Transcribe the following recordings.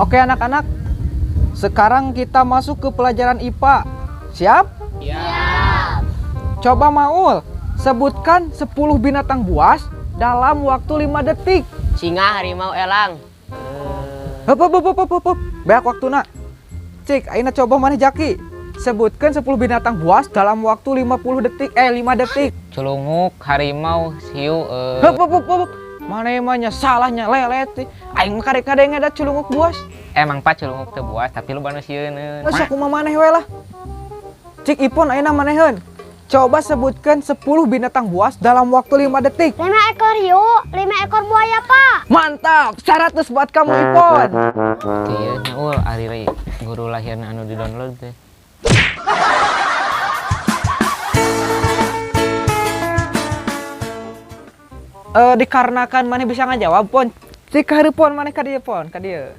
Oke anak-anak, sekarang kita masuk ke pelajaran IPA. Siap? Siap. Coba Maul, sebutkan 10 binatang buas dalam waktu 5 detik. Singa, harimau, elang. Hup, hup, hup, hup, hup. Banyak waktu nak. Cik, ayeuna coba maneh Jaki. Sebutkan 10 binatang buas dalam waktu 50 detik, 5 detik. Culunguk, harimau, hiu, Hup, hup, hup, hup. Maneh mah nya salahnya lelet. Aing mah karek ngadenge da culunguk buas. Emang Pak culunguk teu buas, tapi lu banu sieun. Geus kumaha maneh we lah. Cik Ipon ayeuna maneheun. Coba sebutkan 10 binatang buas dalam waktu 5 detik. 5 ekor hiu, 5 ekor buaya, Pak. Mantap, 100 buat kamu Ipon. Kieu nya ul ari guru lahirna anu di-download teh. Dikarenakan maneh bisa ngajawab Pon. Cik hareup Pon maneh ka dieu Pon, ka dieu.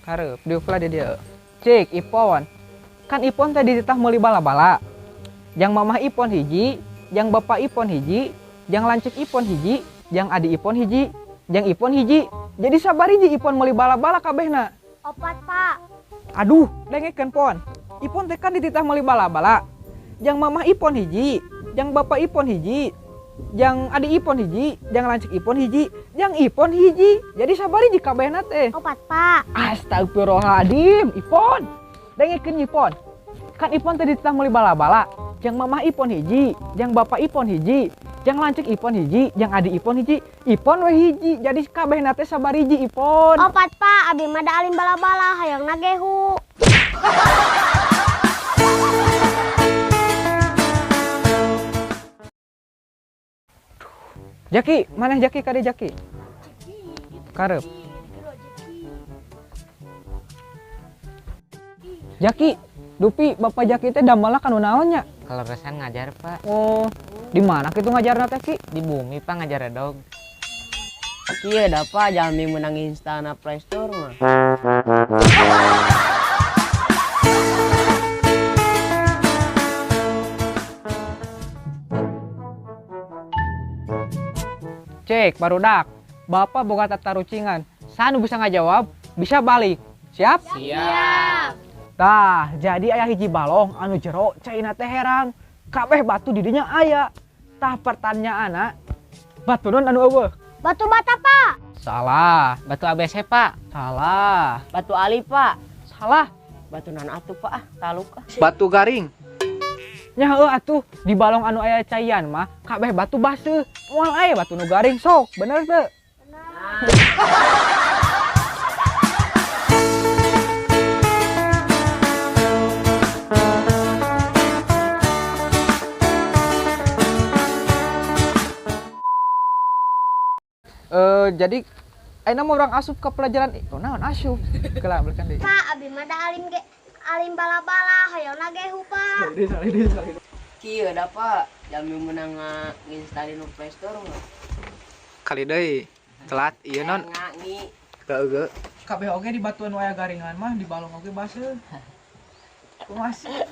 Hareup, dieu pula di dieu. Cik Ipon. Kan Ipon teh dititah meuli bala-bala. Yang mamah Ipon hiji, yang bapak Ipon hiji, yang lanceuk Ipon hiji, yang adi Ipon hiji, yang Ipon hiji. Jadi sabariji Ipon meuli bala-bala kabehna. 4, Pak. Aduh, dengekeun Pon. Ipon teh kan dititah meuli bala-bala. Yang mamah Ipon hiji, yang bapak Ipon hiji, yang adi Ipon hiji, yang lanceuk Ipon hiji, yang Ipon hiji. Jadi sabariji kabehna teh. 4, Pak. Astagfirullahaladzim, Ipon. Dengekeun Ipon. Kan Ipon teh dititah meuli bala-bala. Yang mamah Ipon hiji, yang bapak Ipon hiji, yang lanceuk Ipon hiji, yang adi Ipon hiji, Ipon we hiji. Jadi kabehna teh sabariji Ipon. 4, Pak. Abi mah da alim bala-bala hayang gehu. Jaki, mana Jaki kade Jaki? Karep. Jaki, Dupi, Bapak Jaki teh damelna kanu naon nya? Kaleresan ngajar, Pak. Oh, di mana kitu ngajarna teh, Ki? Di bumi, Pak, ngajar dog. Kieu da Pak, jalmi meunang instana Play Store mah. Cek, barudak. Bapak boga tatarucingan. Sanu bisa ngajawab, bisa balik. Siap? Siap. Tah, jadi aya hiji balong anu jero caina teh herang. Kabeh batu di dinya aya. Tah pertanyaanna, batu naon anu eueuh? Batu bata, Pak. Salah. Batu ABC, Pak. Salah. Batu Ali, Pak. Salah. Batu naon atuh, Pak? Ah, taluk ah. Batu garing. Nya heueuh atuh, di balong anu aya caian mah kabeh batu baseuh. Moal aya batu nu garing sok, bener teu? Bener. Jadi ayeuna mah urang asup ke pelajaran oh naon asup kelah balikan deui. Pak, abi mah da alim ge alim bala-bala hayangna gehu, Pak. Kieu da Pak, jalmi meunang nginstalin nu Play Store mah. Kali deui telat ieu non. Ngi. Geugeuh. Kabeh oge di batuan aya garingan mah di balong oge baseuh. Kumaha sih?